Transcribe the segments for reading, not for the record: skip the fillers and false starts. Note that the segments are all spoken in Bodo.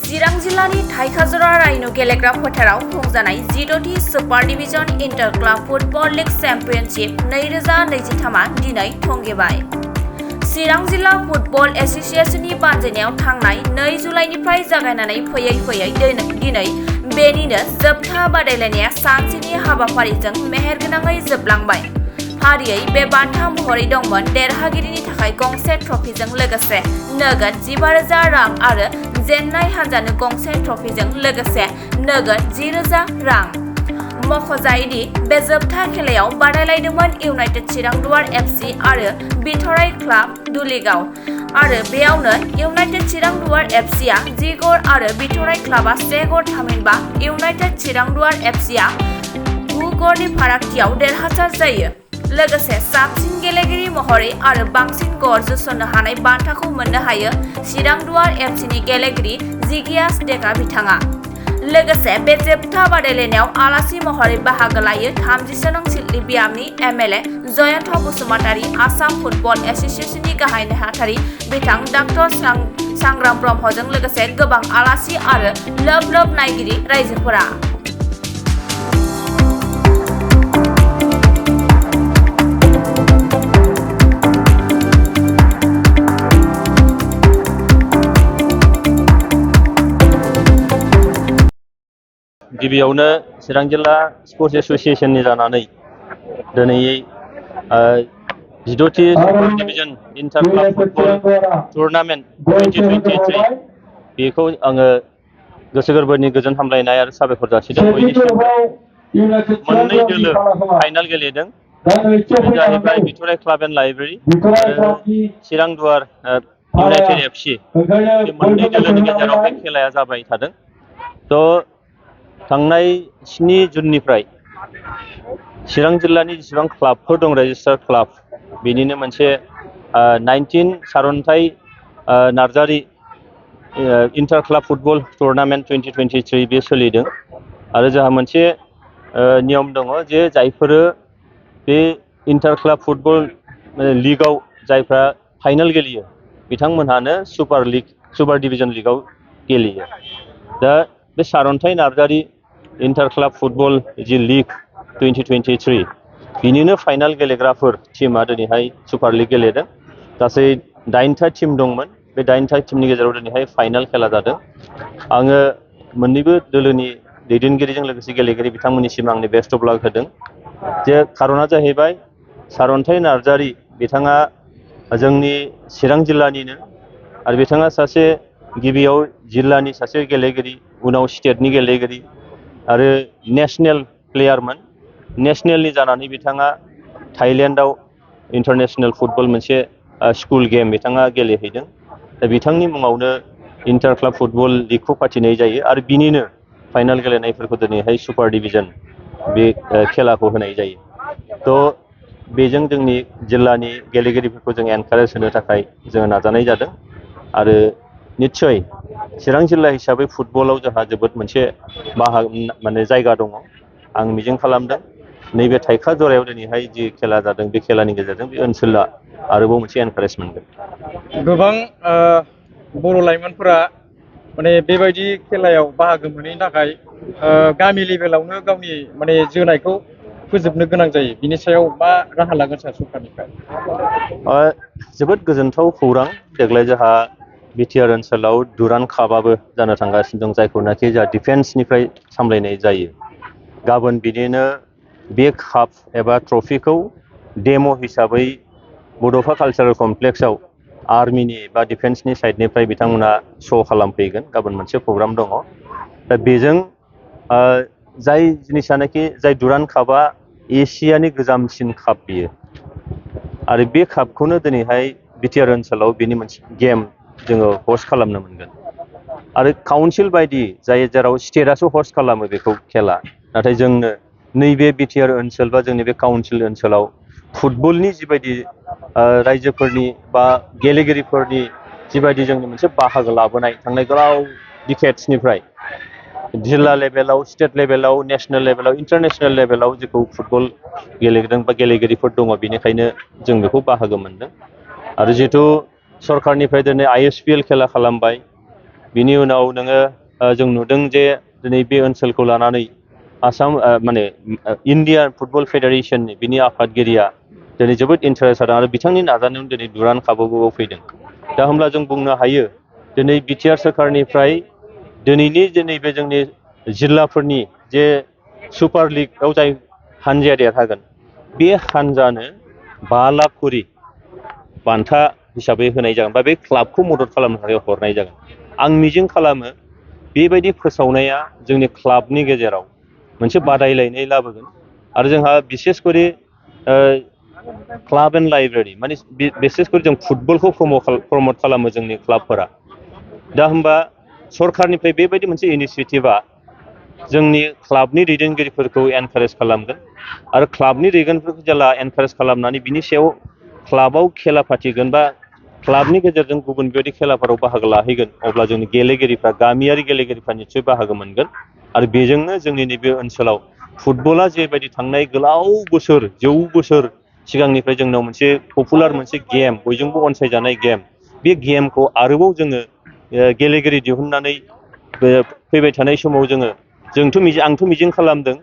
चिरां जिल्लानि थाइखाजरा रायन' गेलेग्रा फोथाराव खुंजानाय जिद'थि super division inter club football league championship 2023 दिनै थंगेबाय। चिरां जिल्ला फुटबल एसोसिएशननि बानजायनायाव थांनाय 2 जुलाइनिफ्राय जागायनानै फैयै दिनै बेनिनो जोबथा बादायलायनाया सानसेनि हाबाफारिजों मेहेरगोनाङै जोबलांबाय। फारियै बे बान्था महरै दंमोन देरहागिरिनि थाखाय गंसे ट्रफिजों लोगोसे नोगोद 15,000 रां आरो जेननाय हान्जानो गंसे ट्रफिजों लोगोसे नोगोद 10,000 रां। मख'जायोदि बे जोबथा खेलायाव बादायलायदोंमोन इउनाइटेड चिरां दुवार एफसि आरो बिथराइ क्लाब दुलिगाव आरो बेयावनो इउनाइटेड चिरां दुवार एफसिआ 10 गल आरो बिथराइ क्लाबआ 1 गल थामहिनबा इउनाइटेड चिरां दुवार एफसिआ 9 गलनि फारागथियाव देरहासार जायो। लोगोसे साबसिन गेलेगिरि महरै आरो बांसिन गल जोसननो हानाय बान्थाखौ मोननो हायो चिरां दुवार एफसिनि गेलेगिरि जिगियास डेका बिथाङा। लोगोसे बे जोबथा बादायलायनायाव आलासि महरै बाहागो लायो 30 नं सिडली बियामनि एमएलए जयन्त बसुमतारी, आसाम फुटबल एसोसिएशननि गाहाय नेहाथारि बिथां डॉ सांग्राम ब्रह्मजों लोगोसे गोबां आलासि आरो लोब नायगिरि रायजोफोरा। गिबियावनो चिरां जिल्ला स्पर्ट्स एसोसिएशननि जानानै दिनै 16थि super division inter club football tournament 2023 बेखौ आङो गोसो गोरबोनि गोजोन हामलायनाय आरो साबायखर जासिदों। मोननै दोलो फाइनाल गेलेदों। बे जाहैबाय बिथराइ क्लाब एन्ड लाइब्रेरि आरो चिरां दुवार इउनाइटेड एफसि। बे मोननै दोलोनि गेजेराव बे खेलाया जाबाय थादों। थांनाय 7 जुननिफ्राय चिरां जिल्लानि जेसेबां क्लाबफोर दं रेजिस्टार्ड क्लाब बेनिनो मोनसे 19 Saranthai Narzary inter club football tournament 2023 बे सोलिदों आरो जोंहा मोनसे नियम दङ जे जायफोरो बे इन्टार क्लाब फुटबल लीगआव जायफ्रा फाइनाल गेलेयो बिथांमोनहानो सुपार डिभिजन लीगआव गेलेयो। दा बे सारन्थाइ नार्जारि इन्टार क्लाब फुटबल जि लीग 2023 बिनिनो फाइनाल गेलेग्राफोर टीमा दिनैहाय सुपार लीग गेलेदों। गासै 9था टीम दंमोन। बे 9था टीमनि गेजेराव दिनैहाय फाइनाल खेला जादों। आङो मोन्नैबो दोलोनि दैदेनगिरिजों लोगोसे गेलेगिरि बिथांमोननिसिम आंनि बेस्ट अफ लाक होदों। जे खारना जाहैबाय सारन्थाइ नार्जारि बिथाङा जोंनि चिरां जिल्लानिनो आरो बिथाङा सासे गिबियाव जिल्लानि सासे गेलेगिरि, उनाव स्टेटनि गेलेगिरि आरो नेशनेल प्लेयारमोन। नेशनेलनि जानानै बिथाङा थाइलेण्डआव इन्टारनेशनेल फुटबल मोनसे स्कुल गेम बिथाङा गेलेहैदों। दा बिथांनि मुङावनो इन्टार क्लाब फुटबल लीगखौ फाथिनाय जायो आरो बिनिनो फाइनाल गेलेनायफोरखौ दिनैहाय सुपार डिभिजन बे खेलाखौ होनाय जायो। बेजों जोंनि जिल्लानि गेलेगिरिफोरखौ जों एनकारेज होनो थाखाय जोङो नाजानाय जादों आरो निस्सय चिरां जिल्ला हिसाबै फुटबलाव जोंहा जोबोद मोनसे जायगा दङ। आं मिजिं खालामदों नैबे थाइखा जरायाव दिनैहाय जि खेला जादों बे खेलानि गेजेरजों बे ओनसोला आरोबाव मोनसे एनकारेज मोनगोन। गोबां बर' लाइमोनफोरा बेबायदि खेलायाव बाहागो मोनैनि थाखाय गामि लेभेलावनो गावनि जोनायखौ फोजोबनो गोनां जायो। बिनि सायाव मा राहा लागोन सार सरकारनिफ्राय? जोबोद गोजोनथाव खौरां। देग्लाय जोंहा बिटिआर ओनसोलाव दुरान कापआबो जानो थांगासिनो दं, जायखौनाखि जोंहा डिफेन्सनिफ्राय सामलायनाय जायो। गाबोन बिदिनो बे काप एबा ट्रफिखौ डेम' हिसाबै बड'फा कालचारेल कमप्लेक्सआव आर्मिनि बा डिफेन्सनि साइडनिफ्राय बिथांमोना श' खालामफैगोन। गाबोन मोनसे प्रग्राम दङ। दा बेजों जाय जिनिसानाखि जाय दुरान कापआ एसियानि गोजामसिन काप बियो आरो बे कापखौनो दिनैहाय बिटिआर ओनसोलाव बेनि मोनसे गेम जोङो हस्ट खालामनो मोनगोन आरो काउन्सिल बायदि जाय जेराव स्टेटआसो हस्ट खालामो बेखौ खेला, नाथाय जोंनो नैबे बिटिआर ओनसोल बा जोंनि बे काउन्सिल ओनसोलाव फुटबलनि जिबायदि रायजोफोरनि बा गेलेगिरिफोरनि जिबायदि जोंनि मोनसे बाहागो लाबोनाय थांनाय गोलाव डिकेड्सनिफ्राय जिल्ला लेभेलाव, स्टेट लेभेलाव, नेशनेल लेभेलाव, इन्टारनेशनेल लेभेलाव जेखौ फुटबल गेलेदों बा गेलेगिरिफोर दङ, बेनिखायनो जों बेखौ बाहागो मोनदों। आरो जिहेथु सरकारनिफ्राय दिनै ISPL खेला खालामबाय, बिनि उनाव नोङो जों नुदों जे दिनै बे ओनसोलखौ लानानै आसाम माने इण्डियान फुटबल फेडारेसननि बिनि आफादगिरिया दिनै जोबोद इन्टारेस्ट जादों आरो बिथांनि नाजानायावनो दिनै दुरान्ड कापआवबो फैदों। दा होमब्ला जों बुंनो हायो दिनै बिटिआर सोरखारनिफ्राय दिनै बे जोंनि जिल्लाफोरनि जे सुपार लिगआव जाय हानजाया देरहागोन बे हानजानो 5 लाख करि बान्था हिसाबै होनाय जागोन बा बे क्लाबखौ मदद खालामनो थाखाय हरनाय जागोन। आं मिजिं खालामो बेबायदि फोसावनाया जोंनि क्लाबनि गेजेराव मोनसे बादायलायनाय लाबोगोन आरो जोंहा बिसेस करि क्लाब एन्ड लाइब्रेरि माने बिसेस करि जों फुटबलखौ प्रमट खालामो जोंनि क्लाबफोरा। दा होमबा सरखारनिफ्राय बेबायदि मोनसे इनिसियेटिभा जोंनि क्लाबनि दैदेनगिरिफोरखौ एनकारेज खालामगोन आरो क्लाबनि दैदेनगिरिफोरखौ जेला एनकारेज खालामनानै बिनि सायाव क्लाबाव खेला फाथिगोन बा क्लाबनि गेजेरजों गुबुन बेबायदि खेलाफोराव बाहागो लाहैगोन अब्ला जोंनि गेलेगिरिफ्रा गामियारि गेलेगिरिफ्रा निस्सय बाहागो मोनगोन आरो बेजोंनो जोंनि नैबे ओनसोलाव फुटबला जेबायदि थांनाय गोलाव बोसोर 100 बोसोर सिगांनिफ्राय जोंनाव मोनसे पपुलार मोनसे गेम बयजोंबो अनसायजानाय गेम बे गेमखौ आरोबाव जोङो गेलेगिरि दिहुननानै फैबाय थानाय समाव आंथ' मिजिं खालामदों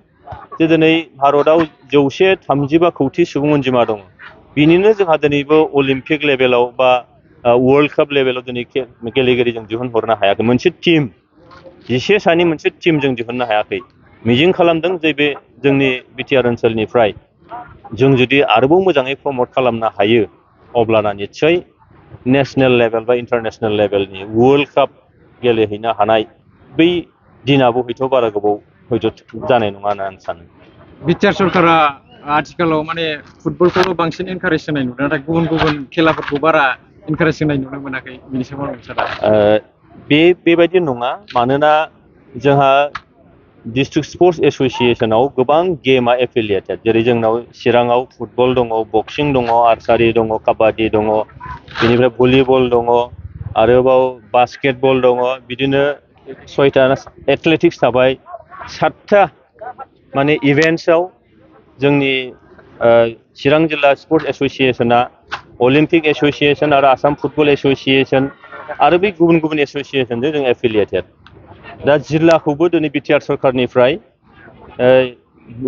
जे दिनै भारतआव 135 कौटि सुबुं अनजिमा दङ। बिनिनो जोंहा दिनैबो अलिम्पिक लेभेलाव बा वर्ल्ड काप लेभेलाव दिनै गेलेगिरि जों दिहुनहरनो हायाखै। मोनसे टीम 10 सानि मोनसे टीम जों दिहुननो हायाखै। मिजिं खालामदों जे बे जोंनि बिटिआर ओनसोलनिफ्राय जों जुदि आरोबाव मोजाङै प्रमट खालामनो हायो अब्लाना निस्सय नेशनेल लेभेल बा इन्टारनेशनेल लेभेलनि वर्ल्ड काप गेलेहैनो हानाय बै दिनाबो हयथ' बारा गोबाव हयथ' जानाय नङा होनना आं सानो। बिटिआर सरकारा आथिखालाव माने फुटबलखौल' बांसिन एनकारेज होनाय नुदों नाथाय गुबुन खेलाफोरखौ बारा एनकारेज होनाय नुनो मोनाखै बिनि सोमोन्दै सारा बेबायदि नङा मानोना जोंहा डिस्ट्रिक्ट स्पर्ट्स एस'सिएशनाव गोबां गेमा एफिलियेटेड जेरै जोंनाव चिराङाव फुटबल दङ, बक्सिं दङ, आर्सारि दङ, काबादि दङ, बेनिफ्राय भलिबल दङ, आरोबाव बास्केटबल दङ, बिदिनो 6था एथलेटिक्स थाबाय, 7था माने इभेन्ट्सआव जोंनि चिरां जिल्ला स्पर्ट्स एस'सिएशना अलिम्पिक एस'सिएशन आरो आसाम फुटबल एस'सिएशन आरो बे गुबुन गुबुन एस'सिएशनजों जों एफिलियेटेड। दा जिल्लाखौबो दिनै बिटिआर सरकारनिफ्राय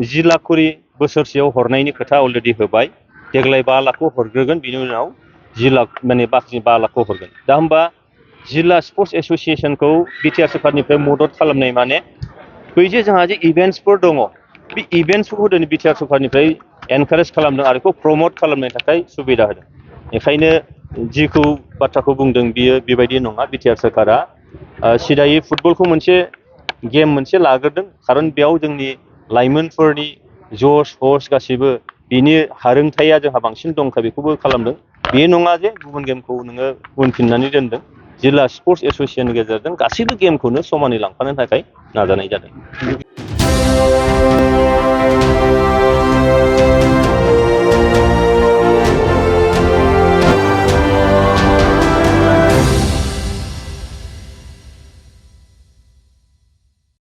10 लाख करि बोसोरसेयाव हरनायनि खोथा अलरेडि होबाय। देग्लाय 5 लाखखौ हरग्रोगोन बिनि उनाव 10 लाख माने बाखि 5 लाखखौ हरगोन। दा होमबा जिल्ला स्पर्ट्स एस'सिएशनखौ बिटिआर सरकारनिफ्राय मदद खालामनाय माने बै जे जोंहा जे इभेन्ट्सफोर दङ बे इभेन्ट्सफोरखौ दिनै बिटिआर सरकारनिफ्राय एनकारेज खालामदों आरो बेखौ प्रमट खालामनो थाखाय सुबिदा होदों। बेखायनो जिखौ बाथ्राखौ बुंदों बियो बेबायदि नङा। बिटिआर सरकारा सिदायै फुटबलखौ मोनसे गेम मोनसे लाग्रोदों खारन बेयाव जोंनि लाइमोनफोरनि जस हस गासिबो बिनि हारोंथाया जोंहा बांसिन दंखा बेखौबो खालामदों। बे नङा जे गुबुन गेमखौ नोङो उनफिननानै दोनदों। जिल्ला स्पर्ट्स एस'सिएशननि गेजेरजों गासैबो गेमखौनो समानै लांफानो थाखाय नाजानाय जादों।